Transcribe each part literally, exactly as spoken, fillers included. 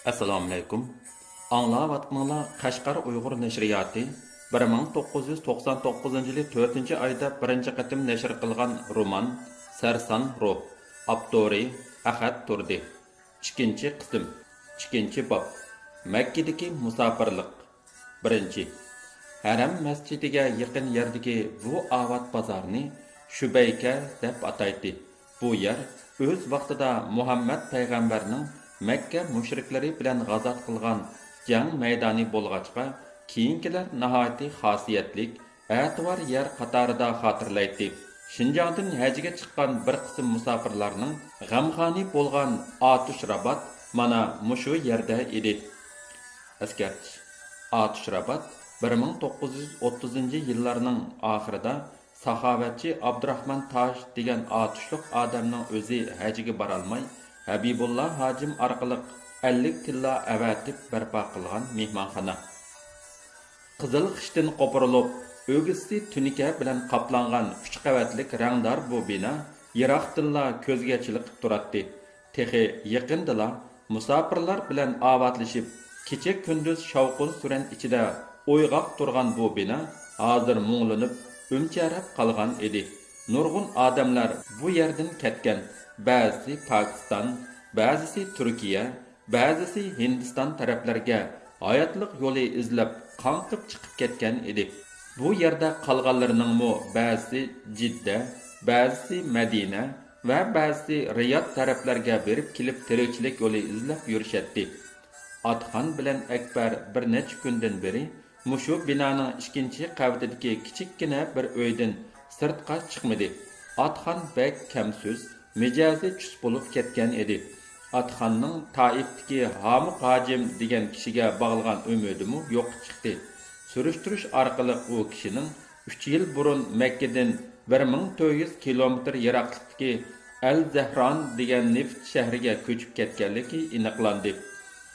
ئەسسالامۇئەلەيكۇم. ئاڭلاۋاتقىنىڭلار قەشقەر ئۇيغۇر نەشرىياتى بىر مىڭ توققۇز يۈز توقسان توققۇزىنچى يىلى تۆتىنچى ئايدا بىرىنچى قېتىم نەشر قىلغان رومان سەرسان روھ، ئاپتورى ئەخەت تۇردى. ئىككىنچى قىسىم، ئىككىنچى باب، مەككىدىكى مۇساپىرلىق. بىرىنچى، ھەرەم مەسچىتىگە يېقىن يەردىكى بۇ ئاۋات بازارنى شۈبەيكە دەپ ئاتايتتى. بۇ يەر ئۆز ۋاقتىدا مۇھەممەد پەيغەمبەرنىڭ مەككە مۇشرىكلىرى بىلەن غازات قىلغان جەڭ مەيدانى بولغاچقا، كېيىنكىلەر ناھايىتى خاسىيەتلىك، ئەتىۋار يەر قاتارىدا خاتىرىلەيتتى. شىنجاڭدىن ھەجگە چىققان بىر قىسىم مۇساپىرلارنىڭ غەمخانى بولغان ئاتۇش رابات مانا مۇشۇ يەردە ئىدى. ئەسكەرتىش: ئاتۇش رابات بىر مىڭ توققۇز يۈز ئوتتۇزىنچى يىللارنىڭ ئاخىرىدا ساخاۋەتچى ئابدۇراخمان تاج دېگەن ئاتۇشلۇق ئادەمنىڭ ئۆزى ھەجگە بارالماي، ھەبىبۇللا ھاجىم ئارقىلىق ئەللىك تىللا ئەۋەتىپ بەرپا قىلغان مېھمانخانا. قىزىل خىشتىن قوپۇرۇلۇپ، ئۆگزىسى تۈنىكە بىلەن قاپلانغان ئۈچ قەۋەتلىك رەڭدار بۇ بىنا يىراقتىنلا كۆزگە چېلىقىپ تۇراتتى. تېخى يېقىندىلا مۇساپىرلار بىلەن ئاۋاتلىشىپ، كېچە-كۈندۈز شاۋقۇن-سۈرەن ئىچىدە ئويغاق تۇرغان بۇ بىنا ھازىر مۇڭلىنىپ، ئۈمچەرەپ قالغان ئىدى. نۇرغۇن ئادەملەر بۇ يەردىن كەتكەن، بەزىسى پاكىستان، بەزىسى تۈركىيە، بەزىسى ھىندىستان تەرەپلەرگە ھاياتلىق يولى ئىزلەپ قاڭقىپ چىقىپ كەتكەن ئىدى. بۇ يەردە قالغانلىرىنىڭمۇ بەزىسى جىددە، بەزىسى مەدىنە ۋە بەزىسى رىياد تەرەپلەرگە بېرىپ كېلىپ تىرىكچىلىك يولى ئىزلەپ يۈرۈشەتتى. ئاتىخان بىلەن ئەكبەر بىر نەچچە كۈندىن بېرى مۇشۇ بىنانىڭ ئىككىنچى قەۋىتىدىكى كىچىككىنە بىر ئۆيدىن سىرتقا چىقمىدى. ئاتىخان بەك كەمسۆز، مىجەزى چۈس بولۇپ كەتكەن ئىدى. ئاتىخاننىڭ تائىفتىكى ھامۇق ھاجىم دېگەن كىشىگە باغلىغان ئۈمىدىمۇ يوققا چىقتى. سۈرۈشتۈرۈش ئارقىلىق ئۇ كىشىنىڭ ئۈچ يىل بۇرۇن مەككىدىن بىر مىڭ تۆت يۈز كىلومېتىر يىراقلىقتىكى ئەل زەھران دېگەن نېفىت شەھىرىگە كۆچۈپ كەتكەنلىكى ئېنىقلاندى.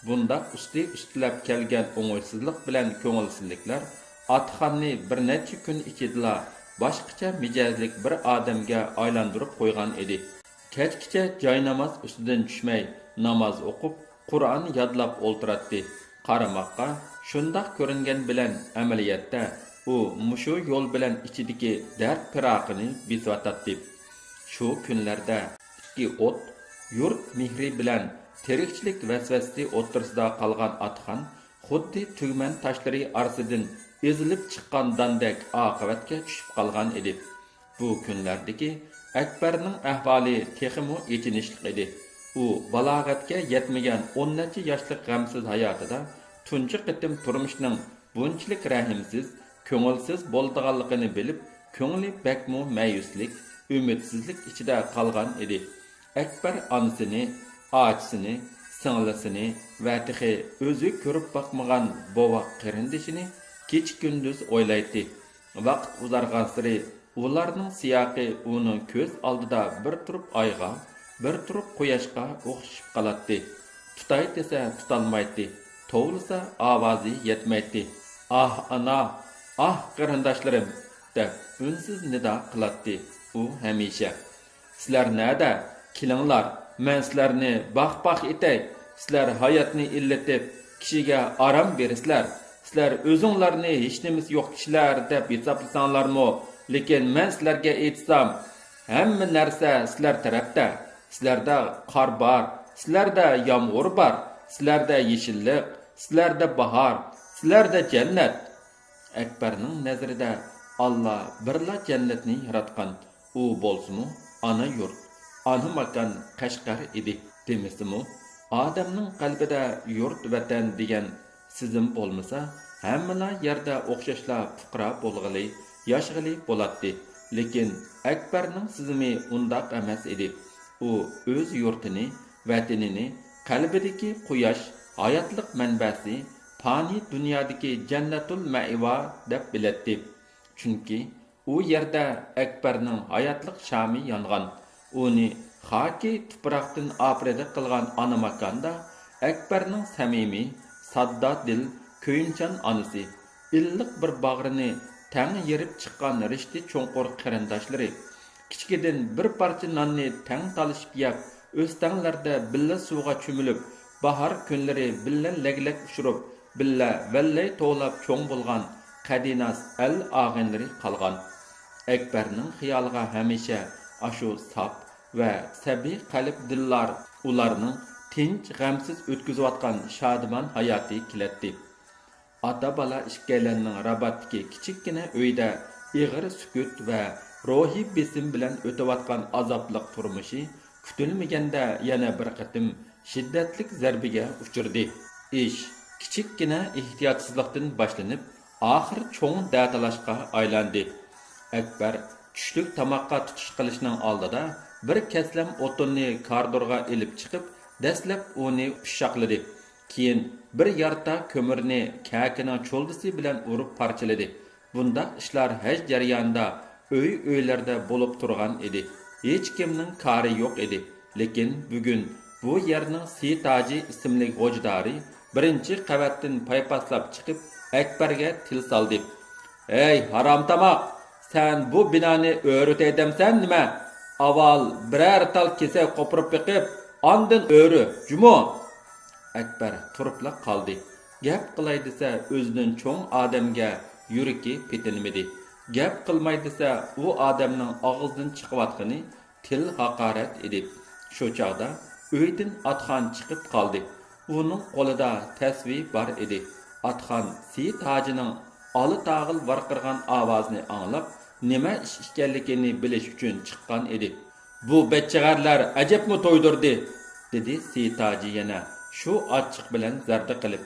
بۇنداق ئۈستى ئۈستىلەپ كەلگەن ئوڭايسىزلىق بىلەن كۆڭۈلسىزلىكلەر ئاتىخاننى بىر نەچچە كۈن ئىچىدىلا باشقىچە مىجەزلىك بىر ئادەمگە ئايلاندۇرۇپ قويغان ئىدى. كەچكىچە جايناماز ئۈستىدىن چۈشمەي ناماز ئوقۇپ، قۇرئان يادلاپ ئولتۇراتتى. قارىماققا شۇنداق كۆرۈنگەن بىلەن، ئەمەلىيەتتە ئۇ مۇشۇ يول بىلەن ئىچىدىكى دەرد پىراقىنى بېسىۋاتاتتى. شۇ كۈنلەردە ئىككى ئوت، يۇرت مېھرى بىلەن تىرىكچىلىك ۋەسۋەسىسى ئوتتۇرىسىدا قالغان ئاتىخان خۇددى تۈگمەن تاشلىرى ئارىسىدىن ئېزىلىپ چىققان داندەك ئاقىۋەتكە چۈشۈپ قالغان ئىدى. بۇ كۈنلەردىكى ئەكبەرنىڭ ئەھۋالى تېخىمۇ ئېچىنىشلىق ئىدى. ئۇ بالاغەتكە يەتمىگەن ئون نەچچە ياشلىق غەمسىز ھاياتىدا تۇنجى قېتىم تۇرمۇشنىڭ بۇنچىلىك رەھىمسىز، كۆڭۈلسىز بولىدىغانلىقىنى بىلىپ، كۆڭلى بەكمۇ مەيۈسلۈك، ئۈمىدسىزلىك ئىچىدە قالغان ئىدى. ئەكبەر ئانىسىنى، ئاچىسىنى، سىڭلىسىنى ۋە تېخى ئۆزى كۆرۈپ باقمىغان بوۋاق قېرىندىشىنى كېچە-كۈندۈز ئويلايتتى. ۋاقىت ئۇزارغانسېرى ئۇلارنىڭ سىياقى ئۇنىڭ كۆز ئالدىدا بىر تۇرۇپ ئايغا، بىر تۇرۇپ قۇياشقا ئوخشىشىپ قالاتتى. تۇتاي دېسە تۇتالمايتتى، توۋلىسا ئاۋازى يەتمەيتتى. «ئاھ ئانا، ئاھ قېرىنداشلىرىم!» دەپ ئۈنسىز نىدا قىلاتتى ئۇ ھەمىشە. «سىلەر نەدە؟ كېلىڭلار، مەن سىلەرنى باخ-باخ ئېتەي. سىلەر ھاياتنى ئىللىتىپ، كىشىگە ئارام بېرىسىلەر. سىلەر ئۆزۈڭلارنى ھېچنېمىسى يوق كىشىلەر دەپ ھېسابلىساڭلارمۇ، لېكىن مەن سىلەرگە ئېيتسام، ھەممە نەرسە سىلەر تەرەپتە. سىلەردە قار بار، سىلەردە يامغۇر بار، سىلەردە يېشىللىق، سىلەردە باھار، سىلەردە جەننەت.» ئەكبەرنىڭ نەزىرىدە ئاللا بىرلا جەننەتنى ياراتقان. ئۇ بولسىمۇ ئانا يۇرت، ئانا ماكان قەشقەر ئىدى. دېمىسىمۇ، ئادەمنىڭ قەلبىدە يۇرت، ۋەتەن دېگەن سېزىم بولمىسا، ھەممىلا يەردە ئوخشاشلا پۇقرا بولغىلى، ياشىغىلى بولاتتى. لېكىن ئەكبەرنىڭ سېزىمى ئۇنداق ئەمەس ئىدى. ئۇ ئۆز يۇرتىنى، ۋەتىنىنى، قەلبىدىكى قۇياش، ھاياتلىق مەنبەسى، پانىي دۇنيادىكى جەننەتۇل مەئۋا دەپ بىلەتتى. چۈنكى ئۇ يەردە ئەكبەرنىڭ ھاياتلىق شامى يانغان. ئۇنى خاكى تۇپراقتىن ئاپىرىدە قىلغان ئانا ماكاندا ئەكبەرنىڭ سەمىمىي، ساددا دىل، كۆيۈمچان ئانىسى، ئىللىق بىر باغرىنى تەڭ يېرىپ چىققان رىشتە چوڭقۇر قېرىنداشلىرى، كىچىكىدىن بىر پارچە ناننى تەڭ تالىشىپ يەپ، ئۆستەڭلەردە بىللە سۇغا چۆمۈلۈپ، باھار كۈنلىرى بىللە لەگلەك ئۇچۇرۇپ، بىللە ۋەللەي توۋلاپ چوڭ بولغان قەدىناس ئەل ئاغىنىلىرى قالغان. ئەكبەرنىڭ خىيالىغا ھەمىشە ئاشۇ ساپ ۋە سەبىي قەلب دىللار، ئۇلارنىڭ تىنچ، غەمسىز ئۆتكۈزۈۋاتقان شادىمان ھاياتى كېلەتتى. ئاتا-بالا ئىككىيلەننىڭ راباتتىكى كىچىككىنە ئۆيدە ئېغىر سۈكۈت ۋە روھىي بېسىم بىلەن ئۆتۈۋاتقان ئازابلىق تۇرمۇشى كۈتۈلمىگەندە يەنە بىر قېتىم شىددەتلىك زەربىگە ئۇچرىدى. ئىش كىچىككىنە ئېھتىياتسىزلىقتىن باشلىنىپ، ئاخىر چوڭ دەتالاشقا ئايلاندى. ئەكبەر چۈشلۈك تاماققا تۇتۇش قىلىشنىڭ ئالدىدا بىر كەسلەم ئوتۇننى كارىدورغا ئېلىپ چىقىپ، دەسلەپ ئۇنى پىششاقلىدى. كېيىن بىر يارتا كۆمۈرنى كەكىنىڭ چولدىسى بىلەن ئۇرۇپ پارچىلىدى. بۇنداق ئىشلار ھەج جەريانىدا ئۆي-ئۆيلەردە بولۇپ تۇرغان ئىدى. ھېچكىمنىڭ كارى يوق ئىدى. لېكىن بۈگۈن بۇ يەرنىڭ سېيىت ھاجى ئىسىملىك غوجىدارى بىرىنچى قەۋەتتىن پايپاسلاپ چىقىپ، ئەكبەرگە تىل سالدى. ھەي، ھارام تاماق! سەن بۇ بىنانى ئۆرۈتەي دەمسەن نېمە؟ ئاۋۋال بىرەر تال كېسەك قوپۇرۇپ بېقىپ، ئاندىن ئۆرۈ، جۇمۇ! ئەكبەر تۇرۇپلا قالدى. گەپ قىلاي دېسە، ئۆزىدىن چوڭ ئادەمگە يۈرىكى پېتىنمىدى. گەپ قىلماي دېسە، ئۇ ئادەمنىڭ ئاغزىدىن چىقىۋاتقىنى تىل ھاقارەت ئىدى. شۇ چاغدا ئۆيدىن ئاتخان چىقىپ قالدى. ئۇنىڭ قولىدا تەسۋى بار ئىدى. ئاتخان سېيىت ھاجىنىڭ ئالا تاغىل ۋارقىرىغان ئاۋازىنى ئاڭلاپ، نېمە ئىش ئىكەنلىكىنى بىلىش ئۈچۈن چىققان ئىدى. بۇ بەچچىغەرلەر ئەجەبمۇ تويدۇردى، دېدى سېيىت ھاجى يەنە شۇ ئاچچىق بىلەن زەردە قىلىپ.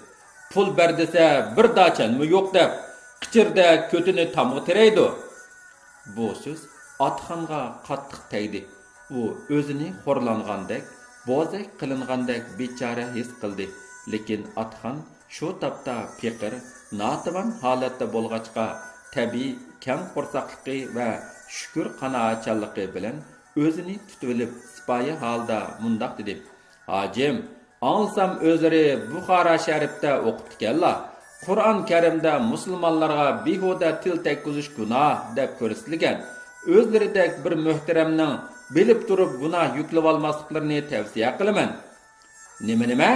پۇل بەر دېسە، بىر داچەنمۇ يوق دەپ، قىچىردەك كۆتىنى تامغا تىرەيدۇ. بۇ سۆز ئاتخانغا قاتتىق تەگدى. ئۇ ئۆزىنى خورلانغاندەك، بوزەك قىلىنغاندەك بىچارە ھېس قىلدى. لېكىن ئاتخان شۇ تاپتا پېقىر، ناتىۋان ھالەتتە بولغاچقا، تەبىئىي كەڭ قورساقلىقى ۋە شۈكۈر قانائەتچانلىقى بىلەن ئۆزىنى تۇتۇۋېلىپ، سىپايى ھالدا مۇنداق دېدى: ھاجىم، ئاڭلىسام ئۆزلىرى بۇخارا شەرىپتە ئوقۇپتىكەنلا، قۇرئان كەرىمدە مۇسۇلمانلارغا بىھۇدە تىل تەگكۈزۈش گۇناھ دەپ كۆرسىتىلگەن. ئۆزلىرىدەك بىر مۆھتەرەمنىڭ بىلىپ تۇرۇپ گۇناھ يۈكلىۋالماسلىقلىرىنى تەۋسىيە قىلىمەن. نېمە، نېمە؟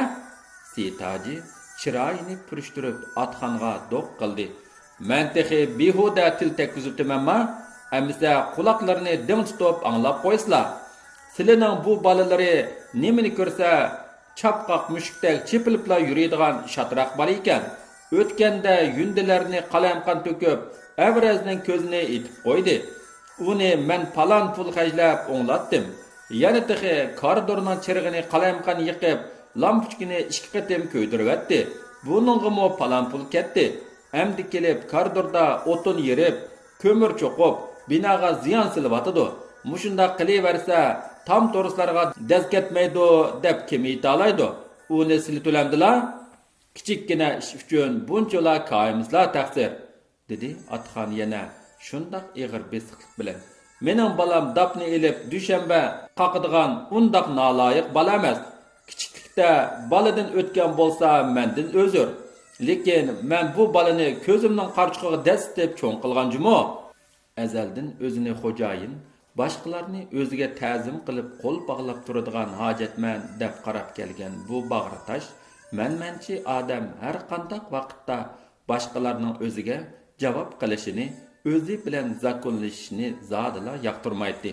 سېيىت ھاجى چىرايىنى پۈرۈشتۈرۈپ ئاتخانغا دوق قىلدى. مەن تېخى بىھۇدە تىل تەگكۈزۈپتىمەنما؟ ئەمىسە قۇلاقلىرىنى دىڭ تۇتۇپ ئاڭلاپ قويسىلا. سىلىنىڭ بۇ بالىلىرى نېمىنى كۆرسە، چاپقاق مۈشۈكتەك چېپىلىپلا يۈرىدىغان شاتراق بالا ئىكەن. ئۆتكەندە يۇندىلەرنى قالايمىقان تۆكۈپ، ئەۋرەزنىڭ كۆزىنى ئېتىپ قويدى. ئۇنى مەن پالان پۇل خەجلەپ ئوڭلاتتىم. يەنە تېخى كارىدورنىڭ چىرىغىنى قالايمىقان يېقىپ، لامپۇچكىنى ئىككى قېتىم كۆيدۈرۈۋەتتى. بۇنىڭغىمۇ پالان پۇل كەتتى. ئەمدى كېلىپ كارىدوردا ئوتۇن يېرىپ، كۆمۈر چوقۇپ، بىناغا زىيان سېلىۋاتىدۇ. مۇشۇنداق قىلىۋەرسە، تام تورۇسلارغا دەز كەتمەيدۇ، دەپ كىم ئېيتالايدۇ؟ ئۇنى سىلى تۆلەمدىلا؟ كىچىككىنە ئىش ئۈچۈن بۇنچىلا كايىمىسىلا تەقسىر، دېدى ئاتخان يەنە شۇنداق ئېغىر بېسىقلىق بىلەن. مېنىڭ بالام داپنى ئېلىپ دۈشەنبە قاقىدىغان ئۇنداق نالايىق بالا ئەمەس. كىچىكلىكتە بالىدىن ئۆتكەن بولسا مەندىن ئۆزۈر. لېكىن مەن بۇ بالىنى كۆزۈمنىڭ قارىچۇقىغا دەسسىتىپ چوڭ قىلغان جۇمۇ. ئەزەلدىن ئۆزىنى خوجايىن، باشقىلارنى ئۆزىگە تەزىم قىلىپ قول باغلاپ تۇرىدىغان ھاجەتمەن دەپ قاراپ كەلگەن بۇ باغرى تاش، مەنمەنچى ئادەم ھەرقانداق ۋاقىتتا باشقىلارنىڭ ئۆزىگە جاۋاب قىلىشىنى، ئۆزى بىلەن زاكونلىشىشىنى زادىلا ياقتۇرمايتتى.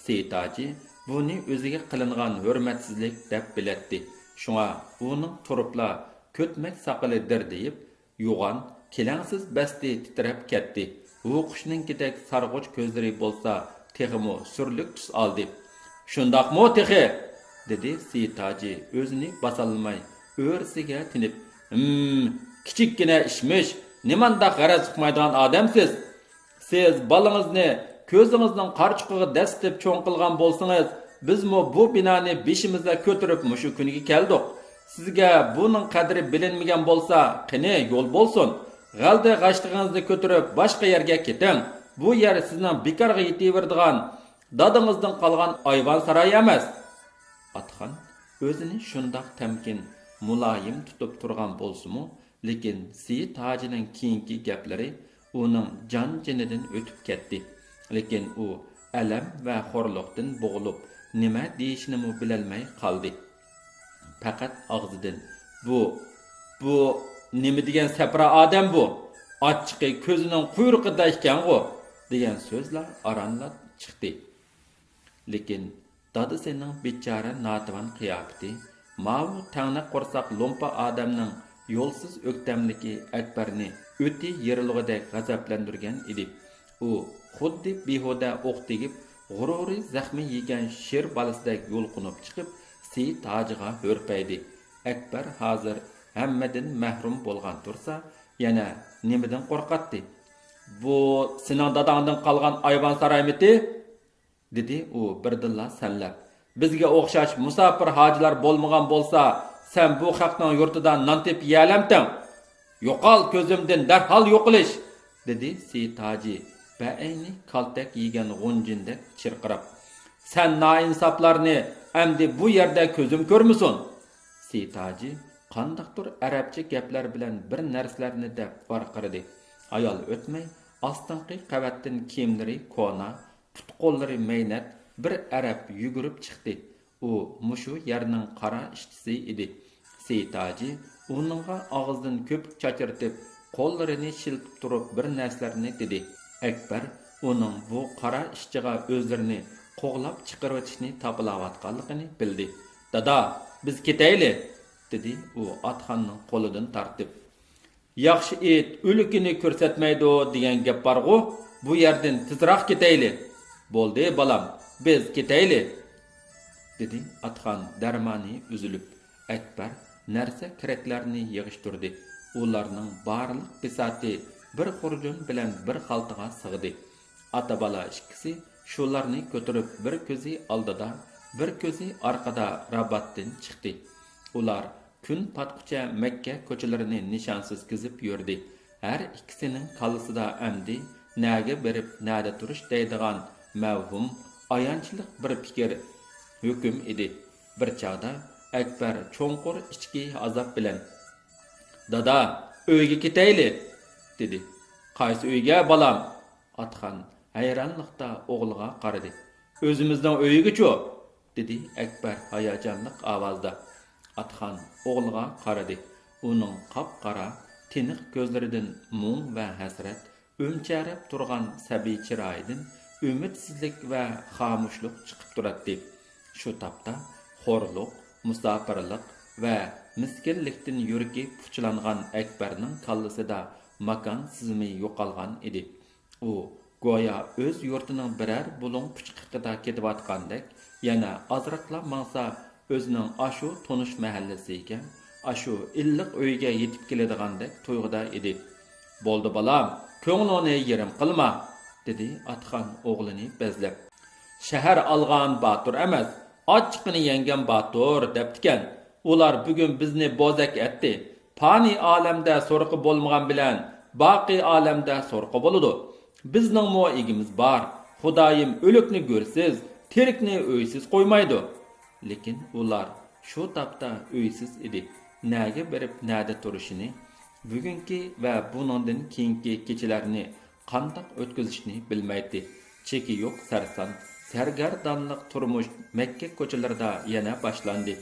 سېيىت ھاجى بۇنى ئۆزىگە قىلىنغان ھۆرمەتسىزلىك دەپ بىلەتتى. شۇڭا ئۇنىڭ تۇرۇپلا كۆتمەك ساقىلى دىردىيىپ، يوغان، كېلەڭسىز بەستى تىترەپ كەتتى. ھۇۋقۇشنىڭكىدەك سارغۇچ كۆزلىرى بولسا تېخىمۇ سۈرلۈك تۈس ئالدى. شۇنداقمۇ تېخى؟ دېدى سېيىت ھاجى ئۆزىنى باسالماي، ئۆرىسىگە تىنىپ. ھىم، كىچىككىنە ئىشمىش، نېمانداق غەرەز ئۇقمايدىغان ئادەمسىز. سىز بالىڭىزنى كۆزىڭىزنىڭ قارىچۇقىغا دەسسىتىپ چوڭ قىلغان بولسىڭىز، بىزمۇ بۇ بىنانى بېشىمىزدا كۆتۈرۈپ مۇشۇ كۈنگە كەلدۇق. سىزگە بۇنىڭ قەدرى بىلىنمىگەن بولسا، قېنى، يول بولسۇن. غەلدى غاشلىقىڭىزنى كۆتۈرۈپ باشقا يەرگە كېتىڭ. بۇ يەر سىزنىڭ بىكارغا يېتىۋېرىدىغان دادىڭىزدىن قالغان ئايۋان ساراي ئەمەس. ئاتخان ئۆزىنى شۇنداق تەمكىن، مۇلايىم تۇتۇپ تۇرغان بولسىمۇ، لېكىن سېيىت ھاجىنىڭ كېيىنكى گەپلىرى ئۇنىڭ جان-جېنىدىن ئۆتۈپ كەتتى. لېكىن ئۇ ئەلەم ۋە خورلۇقتىن بوغۇلۇپ، نېمە دېيىشىنىمۇ بىلەلمەي قالدى. پەقەت ئاغزىدىن، بۇ، بۇ نېمە دېگەن سەپرا ئادەم بۇ؟ ئاچچىقى كۆزىنىڭ قۇيرۇقىدا ئىكەنغۇ، دېگەن سۆزلا ئارانلا چىقتى. لېكىن دادىسىنىڭ بىچارە ناتىۋان قىياپىتى، ماۋۇ تەڭنەق قورساق لومپا ئادەمنىڭ يولسىز ئۆكتەملىكى ئەكبەرنى ئۆتى يېرىلغۇدەك غەزەپلەندۈرگەن ئىدى. ئۇ خۇددى بىھۇدە ئوق تېگىپ، غۇرۇرى زەخمى يېگەن شىر بالىسىدەك يۇلقۇنۇپ چىقىپ، سېيىت ھاجىغا ھۆرپەيدى. ئەكبەر ھازىر ھەممىدىن مەھرۇم بولغان تۇرسا، يەنە نېمىدىن قورقاتتى؟ بۇ سېنىڭ داداڭدىن قالغان ئايۋان سارايمىتى؟ دېدى ئۇ بىردىنلا سەنلەپ. بىزگە ئوخشاش مۇساپىر ھاجىلار بولمىغان بولسا، سەن بۇ خەقنىڭ يۇرتىدا نان تېپىپ يېيەلەمتىڭ؟ يوقال كۆزۈمدىن، دەرھال يوقىلىش! دېدى سېيىت ھاجى بەئەينى كالتەك يېگەن غۇنجىندەك چىرقىراپ. سەن نائىنساپلارنى ئەمدى بۇ يەردە كۆزۈم كۆرمىسۇن! سېيىت ھاجى قانداقتۇر ئەرەبچە گەپلەر بىلەن بىر نەرسىلەرنى دەپ ۋارقىرىدى. ئايال ئۆتمەي ئاستىنقى قەۋەتتىن كىيىملىرى كونا، پۇت-قوللىرى مەينەت بىر ئەرەب يۈگۈرۈپ چىقتى. ئۇ مۇشۇ يەرنىڭ قارا ئىشچىسى ئىدى. سېيىت ھاجى ئۇنىڭغا ئاغزىدىن كۆپۈك چاچرىتىپ، قوللىرىنى شىلتىپ تۇرۇپ بىر نەرسىلەرنى دېدى. ئەكبەر ئۇنىڭ بۇ قارا ئىشچىغا ئۆزلىرىنى قوغلاپ چىقىرىۋېتىشنى تاپىلاۋاتقانلىقىنى بىلدى. دادا، بىز كېتەيلى! دېدى ئۇ ئاتخاننىڭ قولىدىن تارتىپ. ياخشى ئىت ئۆلۈكىنى كۆرسەتمەيدۇ دېگەن گەپ بارغۇ، بۇ يەردىن تېزراق كېتەيلى. بولدى بالام، بىز كېتەيلى، دېدى ئاتخان دەرمانى ئۈزۈلۈپ. ئەكبەر نەرسە كېرەكلەرنى يىغىشتۇردى. ئۇلارنىڭ بارلىق بىساتى بىر خۇرجۇن بىلەن بىر خالتىغا سىغدى. ئاتا-بالا ئىككىسى شۇلارنى كۆتۈرۈپ بىر كۆزى ئالدىدا، بىر كۆزى ئارقىدا راباتتىن چىقتى. ئۇلار كۈن پاتقۇچە مەككە كوچىلىرىنى نىشانسىز كېزىپ يۈردى. ھەر ئىككىسىنىڭ كاللىسىدا ئەمدى نەگە بېرىپ نەدە تۇرۇش دەيدىغان مەۋھۇم، ئايانچلىق بىر پىكىر، ھۆكۈم ئىدى. بىر چاغدا ئەكبەر چوڭقۇر ئىچكى ئازاب بىلەن، دادا، ئۆيگە كېتەيلى! دېدى. قايسى ئۆيگە، بالام؟ ئاتخان ھەيرانلىقتا ئوغلىغا قارىدى. ئۆزىمىزنىڭ ئۆيىگىچۇ؟ دېدى ئەكبەر ھاياجانلىق ئاۋازدا. ئاتخان ئوغلىغا قارىدى. ئۇنىڭ قاپقارا، تىنىق كۆزلىرىدىن مۇڭ ۋە ھەسرەت، ئۈمچەرەپ تۇرغان سەبىي چىرايىدىن ئۈمىدسىزلىك ۋە خامۇشلۇق چىقىپ تۇراتتى. شۇ تاپتا خورلۇق، مۇساپىرلىق ۋە مىسكىنلىكتىن يۈرىكى پۇچىلانغان ئەكبەرنىڭ كاللىسىدا ماكان سىزىمى يوقالغان ئىدى. ئۇ گويا ئۆز يۇرتىنىڭ بىرەر بۇلۇڭ پۇچقىقىدا كېتىۋاتقاندەك، يەنە ئازراقلا ماڭسا، ئۆزىنىڭ ئاشۇ تونۇش مەھەللىسىگە، ئاشۇ ئىللىق ئۆيگە يېتىپ كېلىدىغاندەك تۇيغۇدا ئىدى. بولدى بالام، كۆڭلۈڭنى يېرىم قىلما، دېدى ئاتخان ئوغلىنى بەزلەپ. شەھەر ئالغان باتۇر ئەمەس، ئاچچىقىنى يەڭگەن باتۇر، دەپتىكەن. ئۇلار بۈگۈن بىزنى بوزەك ئەتتى. پانىي ئالەمدە سورىقى بولمىغان بىلەن باقىي ئالەمدە سورىقى بولىدۇ. بىزنىڭمۇ ئىگىمىز بار. خۇدايىم ئۆلۈكنى گۆرسىز، تىرىكنى ئۆيسىز قويمايدۇ. لېكىن ئۇلار شۇ تاپتا ئۆيسىز ئىدى. نەگە بېرىپ نەدە تۇرۇشىنى، بۈگۈنكى ۋە بۇنىڭدىن كېيىنكى كېچىلەرنى قانداق ئۆتكۈزۈشنى بىلمەيتتى. چېكى يوق سەرسان، سەرگەردانلىق تۇرمۇش مەككە كوچىلىرىدا يەنە باشلاندى.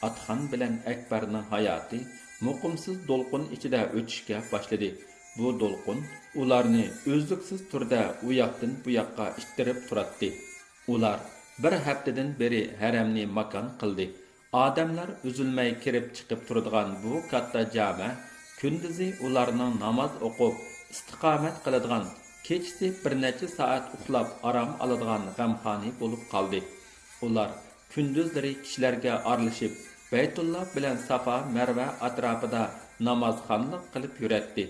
ئاتخان بىلەن ئەكبەرنىڭ ھاياتى مۇقىمسىز دولقۇن ئىچىدە ئۆتۈشكە باشلىدى. بۇ دولقۇن ئۇلارنى ئۈزلۈكسىز تۈردە ئۇياقتىن بۇياققا ئىتتىرىپ تۇراتتى. ئۇلار بىر ھەپتىدىن بېرى ھەرەمنى ماكان قىلدى. ئادەملەر ئۈزۈلمەي كىرىپ چىقىپ تۇرىدىغان بۇ كاتتا جامە كۈندۈزى ئۇلارنىڭ ناماز ئوقۇپ، ئىستىقامەت قىلىدىغان، كېچىسى بىر نەچچە سائەت ئۇخلاپ ئارام ئالىدىغان غەمخانى بولۇپ قالدى. ئۇلار كۈندۈزلىرى كىشىلەرگە ئارىلىشىپ، بەيتۇللا بىلەن سافا مەرۋە ئەتراپىدا نامازخانلىق قىلىپ يۈرەتتى.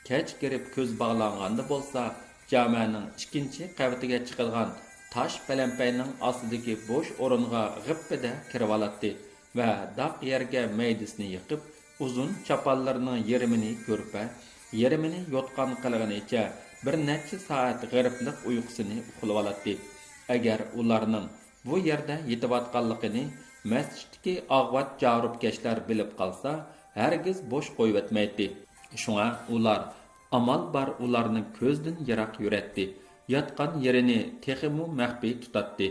كەچ كىرىپ كۆز باغلانغاندا بولسا، جامەنىڭ ئىككىنچى قەۋىتىگە چىقىدىغان تاش پەلەمپەينىڭ ئاستىدىكى بوش ئورۇنغا غىپپىدە كىرىۋالاتتى ۋە داق يەرگە مەيدىسىنى يېقىپ، ئۇزۇن چاپانلىرىنىڭ يېرىمىنى كۆرپە، يېرىمىنى يوتقان قىلغىنىچە بىر نەچچە سائەت غېرىبلىق ئۇيقۇسىنى ئۇخلىۋالاتتى. ئەگەر ئۇلارنىڭ بۇ يەردە يېتىۋاتقانلىقىنى مەسچىتتىكى ئاغۋات جارۇپكەشلەر بىلىپ قالسا، ھەرگىز بوش قويۇۋەتمەيتتى. شۇڭا ئۇلار ئامال بار ئۇلارنى كۆزدىن يىراق يۈرەتتى، ياتقان يېرىنى تېخىمۇ مەخپىي تۇتاتتى.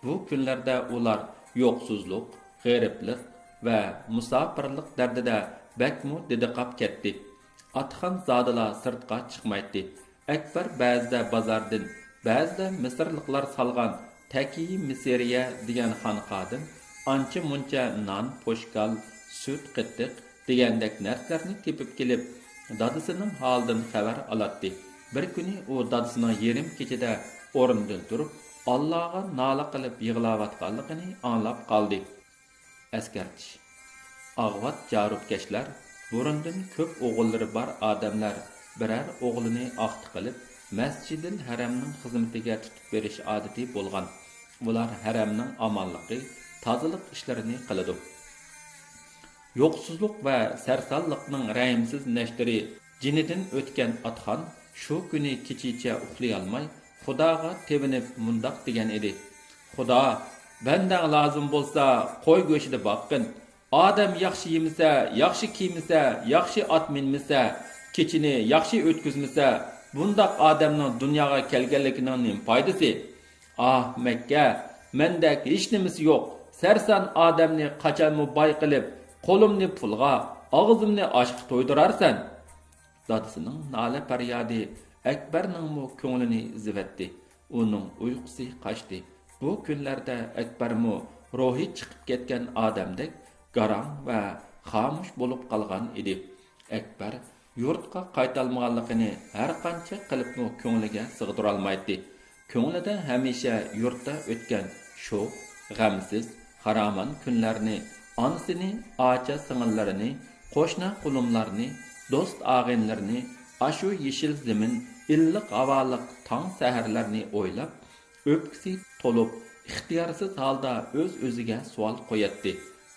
بۇ كۈنلەردە ئۇلار يوقسۇزلۇق، غېرىبلىق، ۋە مۇساپىرلىق دەردىدە بەكمۇ دىدىقاپ كەتتى. ئاتىخان زادىلا سىرتقا چىقمايتتى. ئەكبەر بەزىدە بازاردىن، بەزىدە مىسىرلىقلار سالغان تەكىي مىسىرىيە دېگەن خانقادىن ئانچە-مۇنچە نان، پوشكال، سۈت، قېتىق دېگەندەك نەرسىلەرنى تېپىپ كېلىپ، دادىسىنىڭ ھالىدىن خەۋەر ئالاتتى. بىر كۈنى ئۇ دادىسىنىڭ يېرىم كېچىدە ئورنىدىن تۇرۇپ، ئاللاغا نالە قىلىپ يىغلاۋاتقانلىقىنى ئاڭلاپ قالدى. ئەسكەرتىش. ئاغۋات جاروپكەشلەر، بۇرۇندىن كۆپ ئوغۇللىرى بار ئادەملەر بىرەر ئوغلىنى ئاختا قىلىپ، مەسجىدىل ھەرەمنىڭ خىزمىتىگە تۇتۇپ بېرىش ئادىتى بولغان. ئۇلار ھەرەمنىڭ ئامانلىقى، تازىلىق ئىشلىرىنى قىلىدۇ. يوقسۇزلۇق ۋە سەرسانلىقنىڭ رەھىمسىز نەشتىرى جېنىدىن ئۆتكەن ئاتخان شۇ كۈنى كېچىچە ئۇخلىيالماي، خۇداغا تېۋىنىپ مۇنداق دېگەن ئىدى: «خۇدا، بەندەڭ لازىم بولسا، قوي گۆشىدە باققىن. ئادەم ياخشى يېمىسە، ياخشى كىيمىسە، ياخشى ئات مىنمىسە، كېچىنى ياخشى ئۆتكۈزمىسە، بۇنداق ئادەمنىڭ دۇنياغا كەلگەنلىكىنىڭ نېمە پايدىسى؟ ئاھ، مەككە، مەندەك ھېچنېمىسى يوق، سەرسان ئادەمنى قاچانمۇ باي قىلىپ، قولۇمنى پۇلغا، ئاغزىمنى ئاشقا تويدۇرارسەن.» دادىسىنىڭ نالە-پەريادى ئەكبەرنىڭمۇ كۆڭلىنى ئېزىۋەتتى. ئۇنىڭ ئۇيقۇسى قاچتى. بۇ كۈنلەردە ئەكبەرمۇ روھى چىقىپ كەتكەن ئادەمدەك گاراڭ ۋە خامۇش بولۇپ قالغان ئىدى. ئەكبەر يۇرتقا قايتالمىغانلىقىنى ھەرقانچە قىلىپمۇ كۆڭلىگە سىغدۇرالمايتتى. كۆڭلىدە ھەمىشە يۇرتتا ئۆتكەن شوخ، غەمسىز، خىرامان كۈنلەرنى، ئانىسىنى، ئاچا-سىڭىللىرىنى، قوشنا-قولۇملارنى، دوست-ئاغىنىلىرىنى، ئاشۇ يېشىل زېمىن، ئىللىق ھاۋالىق تاڭ سەھەرلەرنى ئويلاپ، ئۆپكىسى تولۇپ، ئىختىيارسىز ھالدا ئۆز-ئۆزىگە سوئال قوياتتى: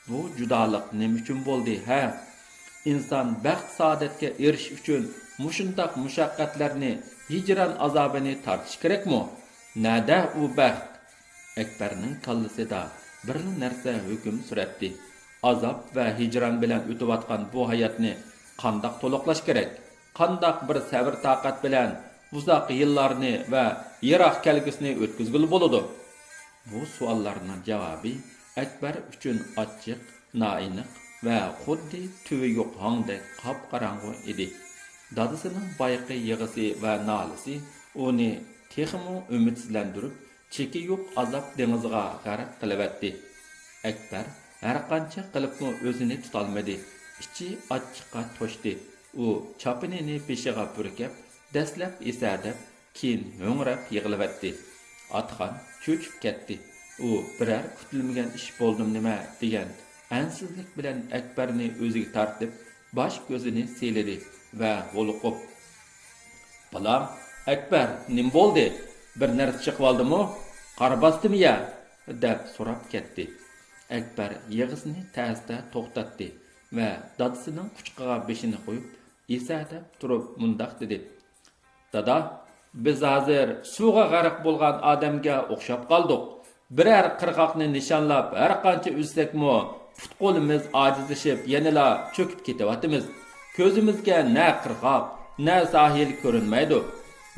«بۇ جۇدالىق نېمە ئۈچۈن بولدى، ھە؟ ئىنسان بەخت-سائادەتكە ئېرىشىش ئۈچۈن مۇشۇنداق مۇشەققەتلەرنى، ھىجران ئازابىنى تارتىشى كېرەكمۇ؟ نەدە ئۇ بەخت؟» ئەكبەرنىڭ كاللىسىدا بىرلا نەرسە ھۆكۈم سۈرەتتى. ئازاب ۋە ھىجران بىلەن ئۆتۈۋاتقان بۇ ھاياتنى قانداق تولۇقلاش كېرەك؟ قانداق بىر سەۋر-تاقەت بىلەن ئۇزاق يىللارنى ۋە يىراق كەلگۈسىنى ئۆتكۈزگىلى بولىدۇ؟ بۇ سوئاللارنىڭ جاۋابى ئەكبەر ئۈچۈن ئاچچىق، نائېنىق ۋە خۇددى تۈۋى يوق ھاڭدەك قاپقاراڭغۇ ئىدى. دادىسىنىڭ بايىقى يىغىسى ۋە نالىسى ئۇنى تېخىمۇ ئۈمىدسىزلەندۈرۈپ، چېكى يوق ئازاب دېڭىزىغا غەرق قىلىۋەتتى. ئەكبەر ھەرقانچە قىلىپمۇ ئۆزىنى تۇتالمىدى. ئىچى ئاچچىققا توشتى. ئۇ چاپىنىنى بېشىغا پۈركەپ، دەسلەپ ئېسەدەپ، كېيىن ھۆڭرەپ يىغلىۋەتتى. ئاتخان چۆچۈپ كەتتى. ئۇ بىرەر كۈتۈلمىگەن ئىش بولدىمۇ نېمە دېگەن ئەنسىزلىك بىلەن ئەكبەرنى ئۆزىگە تارتىپ، باش-كۆزىنى سىيلىدى ۋە ھولۇقۇپ: «بالام، ئەكبەر، نېمە بولدى؟ بىر نەرسە چېقىۋالدىمۇ؟ قارا باستىمۇ يە؟» دەپ سوراپ كەتتى. ئەكبەر يىغىسىنى تەستە توختاتتى ۋە دادىسىنىڭ قۇچىقىغا بېشىنى قويۇپ، ئېسەدەپ تۇرۇپ مۇنداق دېدى: «دادا، بىز ھازىر سۇغا غەرق بولغان ئادەمگە ئوخشاپ قالدۇق. بىرەر قىرغاقنى نىشانلاپ ھەرقانچە ئۈزسەكمۇ، پۇت-قولىمىز ئاجىزلىشىپ يەنىلا چۆكۈپ كېتىۋاتىمىز. كۆزىمىزگە نە قىرغاق، نە ساھىل كۆرۈنمەيدۇ.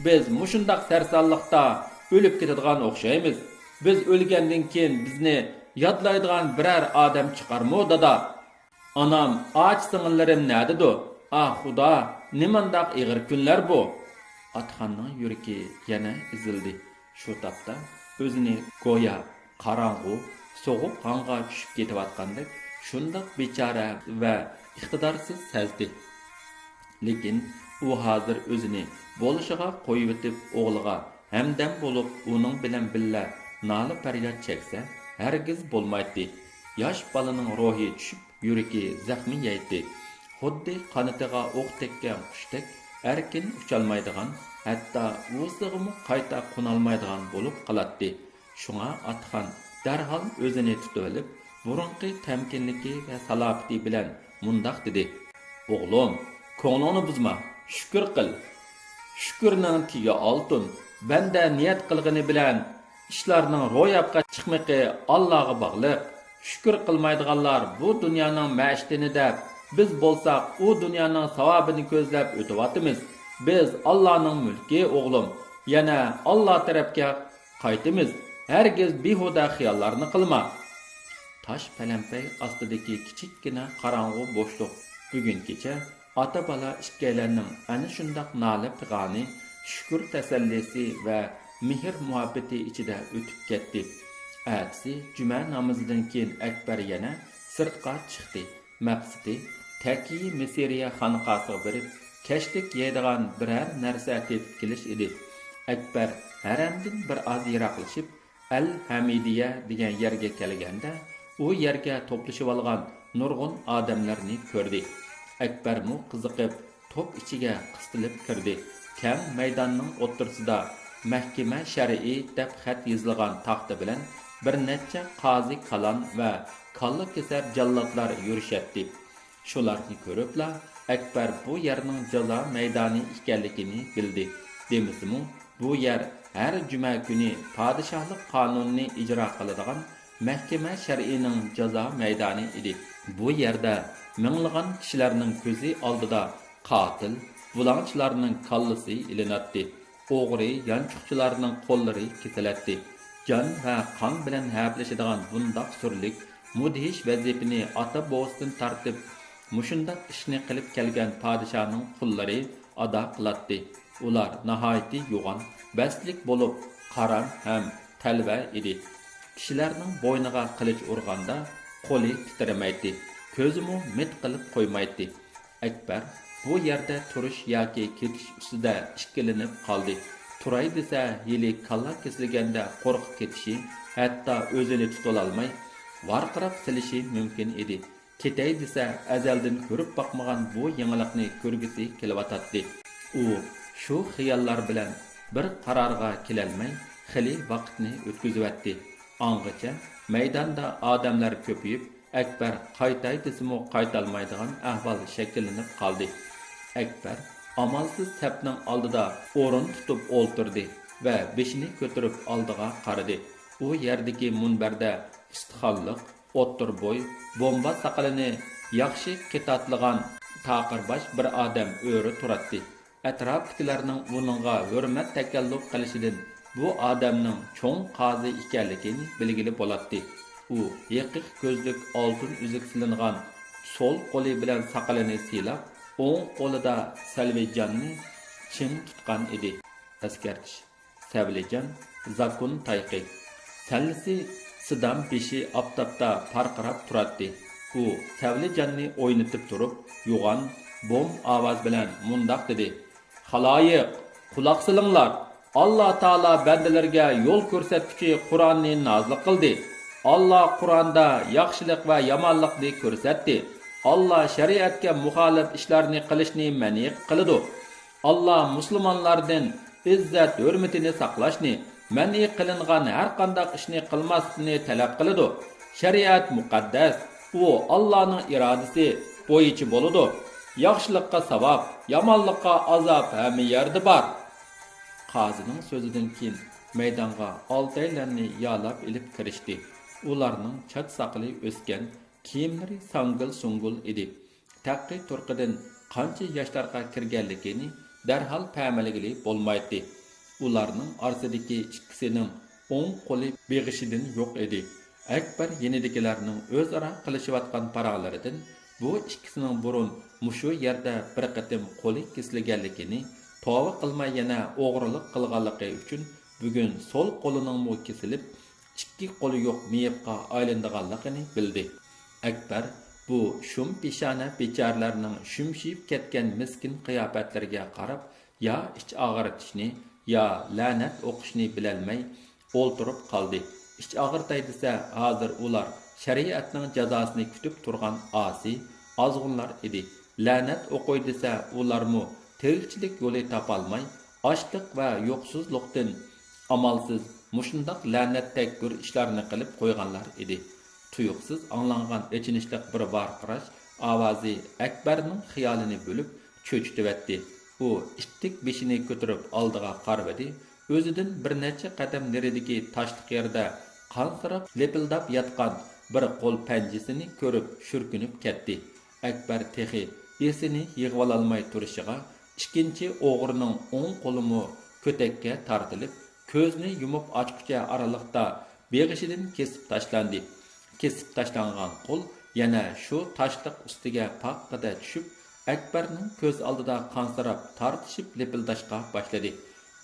بىز مۇشۇنداق سەرسانلىقتا ئۆلۈپ كېتىدىغان ئوخشايمىز. بىز ئۆلگەندىن كېيىن بىزنى يادلايدىغان بىرەر ئادەم چىقارمۇ، دادا؟» «ئانام، ئاچا-سىڭىللىرىم نەدىدۇ؟ ئاھ، خۇدا، نېمانداق ئېغىر كۈنلەر بۇ!» ئاتخاننىڭ يۈرىكى يەنە ئېزىلدى. شۇ تاپتا ئۆزىنى گويا قاراڭغۇ، سوغۇق ھاڭغا چۈشۈپ كېتىۋاتقاندەك، شۇنداق بىچارە ۋە ئىقتىدارسىز سەزدى. لېكىن ئۇ ھازىر ئۆزىنى بولۇشىغا قويۇۋېتىپ، ئوغلىغا ھەمدەم بولۇپ، ئۇنىڭ بىلەن بىللە نالە-پەرياد چەكسە، ھەرگىز بولمايتتى. ياش بالىنىڭ روھى چۈشۈپ، يۈرىكى زەخمى يەيتتى. خۇددى قانىتىغا ئوق تەگكەن قۇشتەك ئەركىن ئۇچالمايدىغان، ھەتتا ئۇۋىسىغىمۇ قايتا قونالمايدىغان بولۇپ قالاتتى. شۇڭا ئاتخان دەرھال ئۆزىنى تۇتۇۋېلىپ، بۇرۇنقى تەمكىنلىكى ۋە سالاپىتى بىلەن مۇنداق دېدى: «ئوغلۇم، كۆڭلۈڭنى بۇزما، شۈكۈر قىل. شۈكۈرنىڭ تېگى ئالتۇن. بەندە نىيەت قىلغىنى بىلەن ئىشلارنىڭ روياپقا چىقمىقى ئاللاغا باغلىق. شۈكۈر قىلمايدىغانلار بۇ دۇنيانىڭ مەشىقىتىنى دەپ، بىز بولساق ئۇ دۇنيانىڭ ساۋابىنى كۆزلەپ ئۆتۈۋاتىمىز. بىز ئاللانىڭ مۈلكى، ئوغلۇم. يەنە ئاللا تەرەپكە قايتىمىز. ھەرگىز بىھۇدە خىياللارنى قىلما.» تاش پەلەمپەي ئاستىدىكى كىچىككىنە قاراڭغۇ بوشلۇق بۈگۈنگىچە ئاتا-بالا ئىككىيلەننىڭ ئەنە شۇنداق نالە-پىغانى، شۈكۈر تەسەللىسى ۋە مېھىر-مۇھەببىتى ئىچىدە ئۆتۈپ كەتتى. ئەتىسى جۈمە نامىزىدىن كېيىن ئەكبەر يەنە سىرتقا چىقتى. مەقسىتى تەكىي مىسىرىيە خانقاسىغا بېرىپ، كەچلىك يەيدىغان بىرەر نەرسە تېپىپ كېلىش ئىدى. ئەكبەر ھەرەمدىن بىر ئاز يىراقلىشىپ، ئەل ھەمىدىيە دېگەن يەرگە كەلگەندە، ئۇ يەرگە توپلىشىۋالغان نۇرغۇن ئادەملەرنى كۆردى. ئەكبەرمۇ قىزىقىپ، توپ ئىچىگە قىستىلىپ كىردى. كەڭ مەيداننىڭ ئوتتۇرىسىدا مەھكىمە شەرئى دەپ خەت يېزىلغان تاختا بىلەن بىر نەچچە قازى كالان ۋە كاللا كېسەر جاللاتلار يۈرۈشەتتى. شۇلارنى كۆرۈپلا، ئەكبەر بۇ يەرنىڭ جازا مەيدانى ئىكەنلىكىنى بىلدى. دېمىسىمۇ، بۇ يەر ھەر جۈمە كۈنى پادىشاھلىق قانۇنىنى ئىجرا قىلىدىغان مەھكىمە شەرئىنىڭ جازا مەيدانى ئىدى. بۇ يەردە مىڭلىغان كىشىلەرنىڭ كۆزى ئالدىدا قاتىل، بۇلاڭچىلارنىڭ كاللىسى ئېلىناتتى. ئوغرى، يانچۇقچىلارنىڭ قوللىرى كېسىلەتتى. جان ۋە قان بىلەن ھەپىلىشىدىغان بۇنداق سۈرلۈك، مۇدھىش ۋەزىپىنى ئاتا-بوۋىسىدىن تارتىپ مۇشۇنداق ئىشنى قىلىپ كەلگەن پادىشاھنىڭ قۇللىرى ئادا قىلاتتى. ئۇلار ناھايىتى يوغان، بەستلىك بولۇپ، قارام ھەم تەلۋە ئىدى. كىشىلەرنىڭ بوينىغا قىلىچ ئۇرغاندا قولى تىترىمەيتتى، كۆزىمۇ مىت قىلىپ قويمايتتى. ئەكبەر بۇ يەردە تۇرۇش ياكى كېتىش ئۈستىدە ئىككىلىنىپ قالدى. تۇراي دېسە، ھېلى كاللا كېسىلگەندە قورقۇپ كېتىشى، ھەتتا ئۆزىنى تۇتۇۋالالماي ۋارقىراپ سېلىشى مۇمكىن ئىدى. كېتەي دېسە، ئەزەلدىن كۆرۈپ باقمىغان بۇ يېڭىلىقنى كۆرگۈسى كېلىۋاتاتتى. ئۇ شۇ خىياللار بىلەن بىر قارارغا كېلەلمەي، خېلى ۋاقىتنى ئۆتكۈزۈۋەتتى. ئاڭغىچە مەيداندا ئادەملەر كۆپىيىپ، ئەكبەر قايتاي دېسىمۇ قايتالمايدىغان ئەھۋال شەكىللىنىپ قالدى. ئەكبەر ئامالسىز سەپنىڭ ئالدىدا ئورۇن تۇتۇپ ئولتۇردى ۋە بېشىنى كۆتۈرۈپ ئالدىغا قارىدى. ئۇ يەردىكى مۇنبەردە ئۇستىخانلىق، ئوتتۇرا بوي، بومبا ساقىلىنى ياخشى قىتاتلىغان تاقىر باش بىر ئادەم ئۆرە تۇراتتى. ئەتراپتىكىلەرنىڭ ئۇنىڭغا ھۆرمەت تەكەللۇپ قىلىشىدىن بۇ ئادەمنىڭ چوڭ قازى ئىكەنلىكىنى بىلگىلى بولاتتى. ئۇ ھېقىقىي كۆزلۈك، ئالتۇن ئۈزۈك سېلىنغان سول قولى بىلەن ساقىلىنى سىيلاپ، ئوڭ قولىدا سەلۋىجاننى چىڭ تۇتقان ئىدى. ئەسكەرتىش: سەۋلىجان زاكۇن تايىقى. سەللىسى سىدام بېشى ئاپتاپتا پارقىراپ تۇراتتى. ئۇ سەۋلىجاننى ئوينىتىپ تۇرۇپ، يوغان بوم ئاۋاز بىلەن مۇنداق دېدى: «خالايىق، قۇلاق سېلىڭلار! ئاللا تائالا بەندىلىرىگە يول كۆرسەتكۈچى قۇرئاننى نازىل قىلدى. ئاللا قۇرئاندا ياخشىلىق ۋە يامانلىقنى كۆرسەتتى. ئاللا شەرىئەتكە مۇخالىپ ئىشلارنى قىلىشنى مەنئى قىلىدۇ. ئاللا مۇسۇلمانلاردىن ئىززەت-ھۆرمىتىنى ساقلاشنى، مەنئى قىلىنغان ھەر قانداق ئىشنى قىلماسلىقنى تەلەپ قىلىدۇ. شەرىئەت مۇقەددەس، ئۇ ئاللانىڭ ئىرادىسى بويىچە بولىدۇ. ياخشىلىققا ساۋاب، يامانلىققا ئازاب ھەممە يەردە بار.» قازىنىڭ سۆزىدىن كېيىن مەيدانغا ئالتەيلەننى يالاپ ئېلىپ كىرىشتى. ئۇلارنىڭ چاچ-ساقىلى ئۆسكەن، كىيىملىرى ساڭگىل-سۇڭگىل ئىدى. تەقى-تۇرقىدىن قانچە ياشلارغا كىرگەنلىكىنى دەرھال پەملىگىلى بولمايتتى. ئۇلارنىڭ ئارىسىدىكى ئىككىسىنىڭ ئوڭ قولى بېغىشىدىن يوق ئىدى. ئەكبەر يېنىدىكىلەرنىڭ ئۆزئارا قىلىشىۋاتقان پاراڭلىرىدىن بۇ ئىككىسىنىڭ بۇرۇن مۇشۇ يەردە بىر قېتىم قولى كېسىلگەنلىكىنى، توۋا قىلماي يەنە ئوغرىلىق قىلغانلىقى ئۈچۈن بۈگۈن سول قولىنىڭمۇ كېسىلىپ، ئىككى قولى يوق مېيىپقا ئايلىنىدىغانلىقىنى بىلدى. ئەكبەر بۇ شۇم پېشانە بىچارىلەرنىڭ شۈمشىيىپ كەتكەن مىسكىن قىياپەتلىرىگە قاراپ، يا ئىچ ئاغرىتىشنى، يا لەنەت ئوقۇشنى بىلەلمەي ئولتۇرۇپ قالدى. ئىچ ئاغرىتاي دېسە، ھازىر ئۇلار شەرىئەتنىڭ جازاسىنى كۈتۈپ تۇرغان ئاسىي، ئازغۇنلار ئىدى. لەنەت ئوقۇي دېسە، ئۇلارمۇ تىرىكچىلىك يولى تاپالماي، ئاچلىق ۋە يوقسۇزلۇقتىن ئامالسىز مۇشۇنداق لەنەت تەگكۈر ئىشلارنى قىلىپ قويغانلار ئىدى. تۇيۇقسىز ئاڭلانغان ئېچىنىشلىق بىر ۋارقىراش ئاۋازى ئەكبەرنىڭ خىيالىنى بۆلۈپ چۆچۈتۈۋەتتى. ئۇ ئىتتىك بېشىنى كۆتۈرۈپ ئالدىغا قارىۋىدى. ئۆزىدىن بىر نەچچە قەدەم نېرىدىكى تاشلىق يەردە قانسىراپ لىپىلداپ ياتقان بىر قول پەنجىسىنى كۆرۈپ شۈركۈنۈپ كەتتى. ئەكبەر تېخى ئېسىنى يىغىۋالالماي تۇرۇشىغا، ئىككىنچى ئوغرىنىڭ ئوڭ قولىمۇ كۆتەككە تارتىلىپ، كۆزنى يۇمۇپ ئاچقۇچە ئارىلىقتا بېغىشىدىن كېسىپ تاشلاندى. كېسىپ تاشلانغان قول يەنە شۇ تاشلىق ئۈستىگە پاققىدە چۈشۈپ، ئەكبەرنىڭ كۆز ئالدىدا قانسىراپ، تارتىشىپ لىپىلداشقا باشلىدى.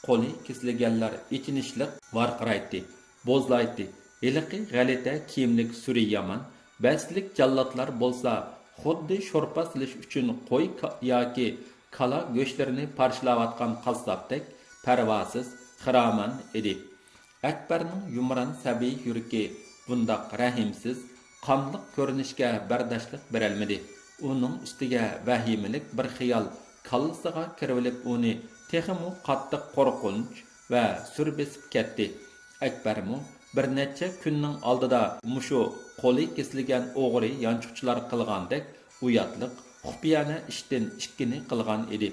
قولى كېسىلگەنلەر ئېچىنىشلىق ۋارقىرايتتى، بوزلايتتى. ھېلىقى غەلىتە كىيىملىك سۈرى يامان، بەستلىك جاللاتلار بولسا خۇددى شورپا سېلىش ئۈچۈن قوي كا-، ياكى كالا گۆشلىرىنى پارچىلاۋاتقان قاسساپتەك پەرۋاسىز، خىرامان ئىدى. ئەكبەرنىڭ يۇمران سەبىي يۈرىكى بۇنداق رەھىمسىز، قانلىق كۆرۈنۈشكە بەرداشلىق بېرەلمىدى. ئۇنىڭ ئۈستىگە ۋەھىمىلىك بىر خىيال كاللىسىغا كىرىۋېلىپ، ئۇنى تېخىمۇ قاتتىق قورقۇنچ ۋە سۈر بېسىپ كەتتى. ئەكبەرمۇ بىر نەچچە كۈننىڭ ئالدىدا مۇشۇ قولى كېسىلگەن ئوغرى يانچۇقچىلار قىلغاندەك ئۇياتلىق، خۇپىيانە ئىشتىن ئىككىنى قىلغان ئىدى.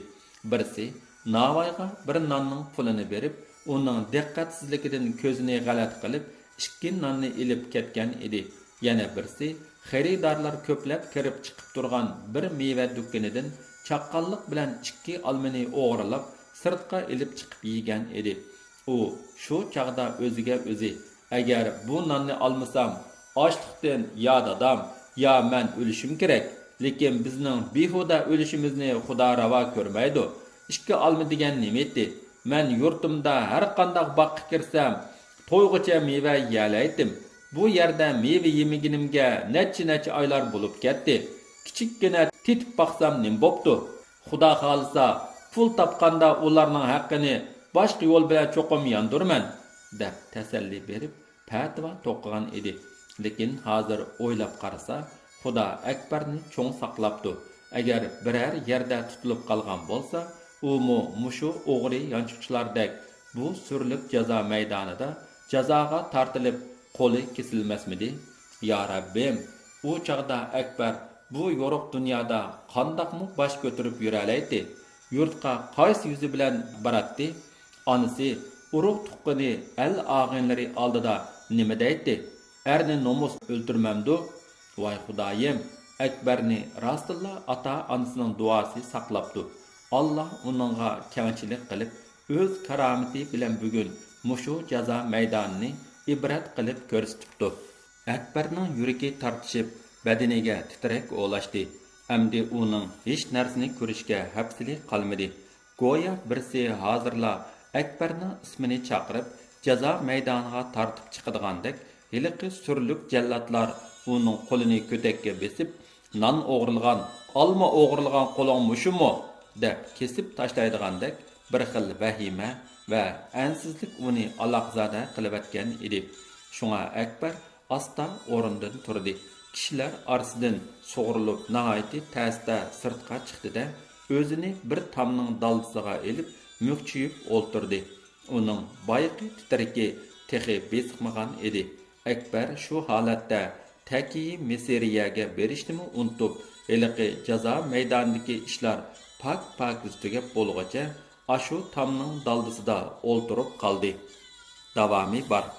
بىرسى ناۋايغا بىر ناننىڭ پۇلىنى بېرىپ، ئۇنىڭ دىققەتسىزلىكىدىن كۆزىنى غەلەت قىلىپ، ئىككى ناننى ئېلىپ كەتكەن ئىدى. يەنە بىرسى خېرىدارلار كۆپلەپ كىرىپ چىقىپ تۇرغان بىر مېۋە دۇكىنىدىن چاققانلىق بىلەن ئىككى ئالمىنى ئوغرىلاپ، سىرتقا ئېلىپ چىقىپ يېگەن ئىدى. ئۇ شۇ چاغدا ئۆزىگە ئۆزى، «ئەگەر بۇ ناننى ئالمىسام، ئاچلىقتىن يا دادام، يا مەن ئۆلۈشۈم كېرەك. لېكىن بىزنىڭ بىھۇدە ئۆلۈشىمىزنى خۇدا راۋا كۆرمەيدۇ. ئىككى ئالما دېگەن نېمىتى؟ مەن يۇرتۇمدا ھەرقانداق باغقا كىرسەم، تويغۇچە مېۋە يېيەلەيتتىم. بۇ يەردە مېۋە يېمىگىنىمگە نەچچە-نەچچە ئايلار بولۇپ كەتتى. كىچىككىنە تېتىپ باقسام نېمە بوپتۇ؟ خۇدا خالىسا، پۇل تاپقاندا ئۇلارنىڭ ھەققىنى باشقا يول بىلەن چوقۇم ياندۇرىمەن» دەپ تەسەللى بېرىپ، پەتىۋا توقۇغان ئىدى. لېكىن ھازىر ئويلاپ قارىسا، خۇدا ئەكبەرنى چوڭ ساقلاپتۇ. ئەگەر بىرەر يەردە تۇتۇلۇپ قالغان بولسا، ئۇمۇ مۇشۇ ئوغرى يانچۇقچىلاردەك بۇ سۈرلۈك جازا مەيدانىدا جازاغا تارتىلىپ، قولى كېسىلمەسمىدى؟ يا رەببىم، ئۇ چاغدا ئەكبەر بۇ يورۇق دۇنيادا قانداقمۇ باش كۆتۈرۈپ يۈرەلەيتتى؟ يۇرتقا قايسى يۈزى بىلەن باراتتى؟ ئانىسى، ئۇرۇق-تۇغقىنى، ئەل-ئاغىنىلىرى ئالدىدا نېمە دەيتتى؟ ئەرنى نومۇس ئۆلتۈرمەمدۇ؟ ۋاي خۇدايىم، ئەكبەرنى راستتىنلا ئاتا-ئانىسىنىڭ دۇئاسى ساقلاپتۇ. ئاللا ئۇنىڭغا كەڭچىلىك قىلىپ، ئۆز كارامىتى بىلەن بۈگۈن مۇشۇ جازا مەيدانىنى ئىبرەت قىلىپ كۆرسىتىپتۇ. ئەكبەرنىڭ يۈرىكى تارتىشىپ، بەدىنىگە تىترەك ئولاشتى. ئەمدى ئۇنىڭ ھېچ نەرسىنى كۆرۈشكە ھەپسىلى قالمىدى. گويا بىرسى ھازىرلا ئەكبەرنىڭ ئىسمىنى چاقىرىپ، جازا مەيدانىغا تارتىپ چىقىدىغاندەك، ھېلىقى سۈرلۈك جەللاتلار ئۇنىڭ قولىنى كۆتەككە بېسىپ، «نان ئوغرىلىغان، ئالما ئوغرىلىغان قولۇڭ مۇشۇمۇ؟» دەپ كېسىپ تاشلايدىغاندەك بىر خىل ۋەھىمە ۋە ئەنسىزلىك ئۇنى ئالاقزادە قىلىۋەتكەن ئىدى. شۇڭا ئەكبەر ئاستا ئورنىدىن تۇردى. كىشىلەر ئارىسىدىن سۇغۇرۇلۇپ، ناھايىتى تەستە سىرتقا چىقتى-دە، ئۆزىنى بىر تامنىڭ دالدىسىغا ئېلىپ، مۈكچىيىپ ئولتۇردى. ئۇنىڭ بايىقى تىترىكى تېخى بېسىقمىغان ئىدى. ئەكبەر شۇ ھالەتتە تەكىيى مىسىرىيەگە بېرىشنىمۇ ئۇنتۇپ، ھېلىقى جازا مەيدانىدىكى ئىشلار پاك-پاكىز تۈگەپ بولغۇچە، ئاشۇ تامنىڭ دالدىسىدا ئولتۇرۇپ قالدى. داۋامى بار.